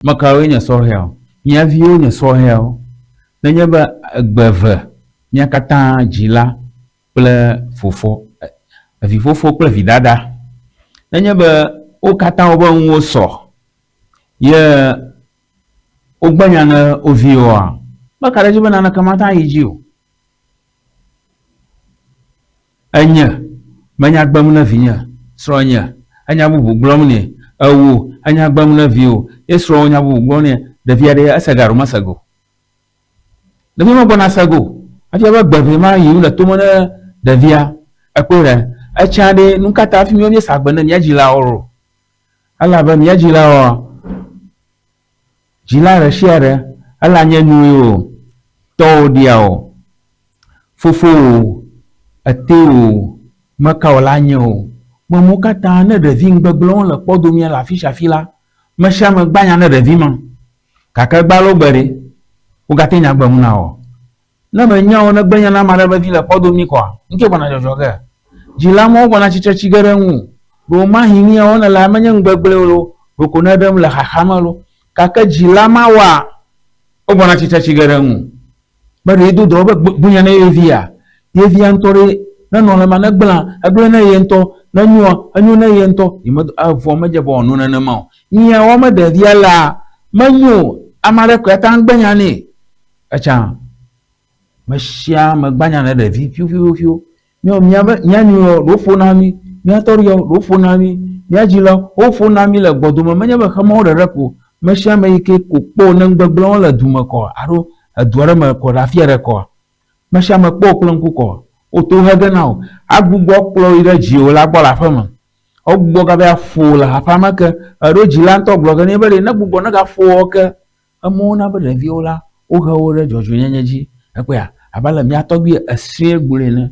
Ame kawoe nye sɔhɛawo? Mía viwo nye sɔhɛawo. Nenye be egbe eve mía katã dzila kple fofo, vifofo kple vidada, nenye be wo katã woƒe nuwo sɔ ye wogbe nya na wo viwoa, meka ɖe edzi be naneke mate ŋu ayi dzi o. Enye, menya gbem ne vinye, srɔ̃nye, enya bubu gblɔm nɛ, ewò, enya gbem ne viwò, ye srɔ̃wò nya bubu gblɔm nɛ, ɖevia ɖe ese ga alo mese ga o? Ɖevia megbɔna se ga o. Efia be gbe ʋɛ ma yim le tome ne ɖevia. Ekpɔe ɖe, etsã ɖe, nukata hafi míawo míesa gbe ne mía dzilawo ɖo? Elabe mía dzilawoa, Dzila ɖe sia ɖe, ele anye nyui o, tɔwò ɖia o, fofowò o, etewò o, meka wò la nye o. Memewo katã ne ɖevi ŋugbegblẽwo le kpɔdomea le afi sia afi la, me sia ame gbã nya ne ɖevi ma. Gake gbã alo gbe ɖe, wogate nya gbe ŋu na wò. Ne menya o ne gbe nya na ame aɖe be vi le kpɔdomi kɔa, ŋke gbɔna dzɔdzɔ ge. Dzila mawo gbɔna tsitre tsi ge ɖe ŋu. Ɖewomahi nu ya wɔm nèlea menye nu gbegblẽ o loo, ɖeko nèɖem le xaxa me loo. Gake dzila mawoa, wogbɔna tsitre tsi ge ɖe ŋu. Be ɖe yedo dɔ be gbe nya na ye via? Ye via ŋutɔ ɖe, ne nɔ le ema ne gblẽa, egblẽ na ye ŋutɔ, ne nyoa, enyo na ye ŋutɔ. Yemedo, evɔ medze be wòanɔ nenema o. Nu ya wɔm ɖevia lea, menyo o. Ame aɖe koe ate ŋu agbe nya nɛ. Etsã, me sia ame gbanya ne ɖevi ƒioƒioƒio. Míawo míabe mía nyruiwo ɖewo ƒona mí, mía tɔɖiawo ɖewo ƒona mí, mía dzilawo woƒona mí le gbɔdome. Menye be xemawo ɖeɖe ko o. Me sia ame yi ke ko kpɔ ne nugbegblẽwo le du me kɔ alo edu aɖe me kɔ le afi aɖe kɔa, me sia ame kpɔ wò kple ŋku kɔ, woto he ge na wò. Agbugbɔ kplɔ yi ɖe dziwòla gbɔ le aƒe me. Wogbugbɔ gava ƒo wò le aƒea me ke. Eɖo dzila ŋutɔ gblɔ ge nɛ be ɖe ne gbugbɔ ne gaƒo wò ke. Emɔwo na be ɖeviwo la, wohe wo ɖe dzɔdzɔenyenye dzi. Ekpɔea, abe ale mía tɔgbui Esue gblɔe ene.